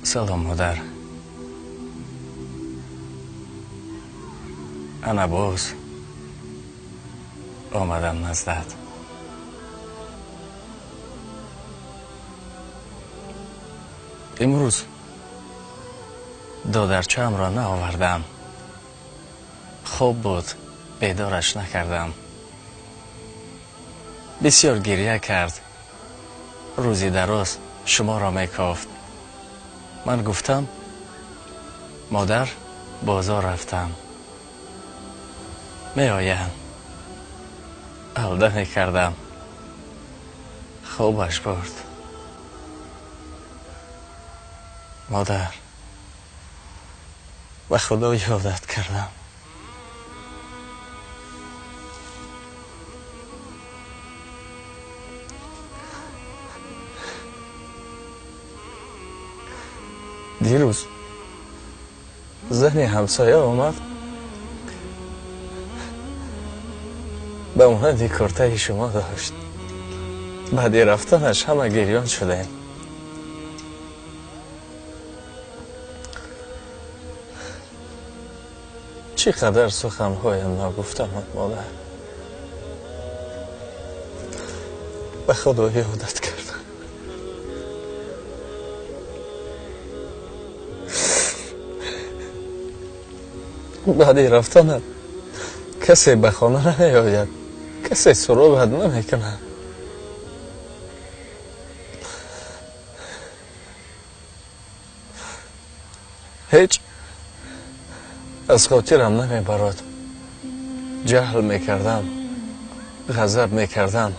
Салом, модар. Ана боз омадам наздат. Имрӯз додарчаамро наовардам. Хоб буд, бедораш накардам. Бисёр гирья кард. Рӯзи дароз шуморо мекофт. Ман гуфтам, модар, бозор рафтам. Меоям. Алда мекардам. Хобаш бурд. Модар, ба Худо ёдат кардам. Дирӯз зани ҳамсоя омад, ба монанди куртаи шумо дошт. Баъди рафтанаш ҳама гирён шудем. Чӣ қадар суханҳоям ногуфта монд, модар. Ба Худо ёдат кардам. Баъди рафтанат касе ба хона намеояд, касе суроғат намекунад. Ҳеҷ аз хотирам намебарад. Ҷаҳл мекардам, ғазаб мекардам.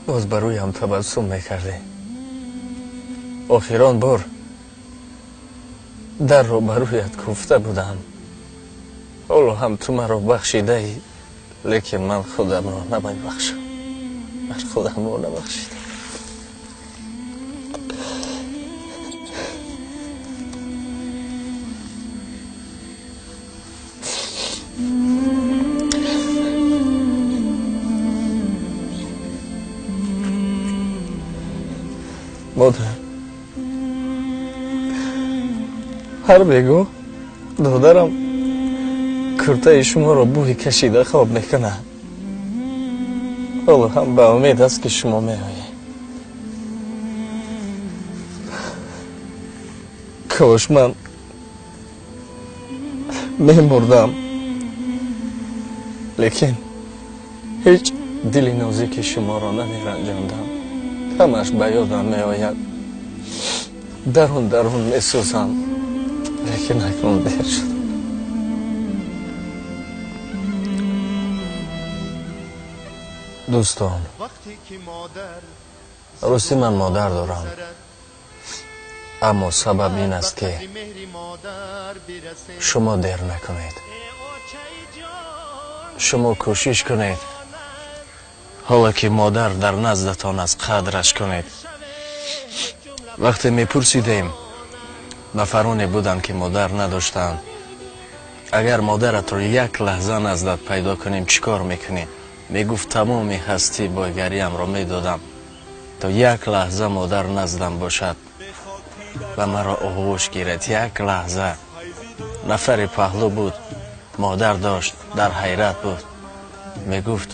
Боз ба рӯям табассум мекардӣ. Охирон бор дарро ба рӯят куфта будам. Ҳоло ҳам ту маро бахшидаӣ, лекин ман худамро намебахшам. Ман худамро набахшидам. Модар, ҳар бегоҳ додарам куртаи шуморо бӯи кашида хоб мекунад. Ҳоло ҳам ба умед аст, ки шумо меоед. Кош ман мемурдам, лекин ҳеҷ дили нозики шуморо намеранҷондам. Ҳамаш ба ёдам меояд. Дарун дарун месӯзам, лекин акнун дер шуд. Дӯстон, ростӣ ман модар дорам, аммо сабаб ин аст, ки шумо дер накунед. Шумо кӯшиш кунед, ҳоло ки модар дар наздатон аст, қадраш кунед. Вақте мепурсидем, нафароне буданд, ки модар надоштанд. Агар модаратро як лаҳза наздат пайдо кунем, чӣ кор мекунӣ? Мегуфт, тамоми ҳастӣ бойгариамро медодам, то як лаҳза модар наздам бошад ва маро оғӯш гирад. Як лаҳза. Нафари паҳлӯ буд, модар дошт, дар ҳайрат буд. Мегуфт,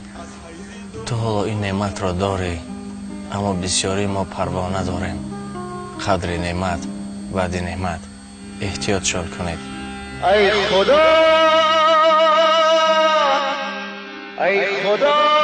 ту ҳоло ин неъматро дорӣ, аммо бисёри мо парво надорем. Қадри неъмат баъди неъмат. Эҳтиётшон кунед. Ай Худо, ай Худо.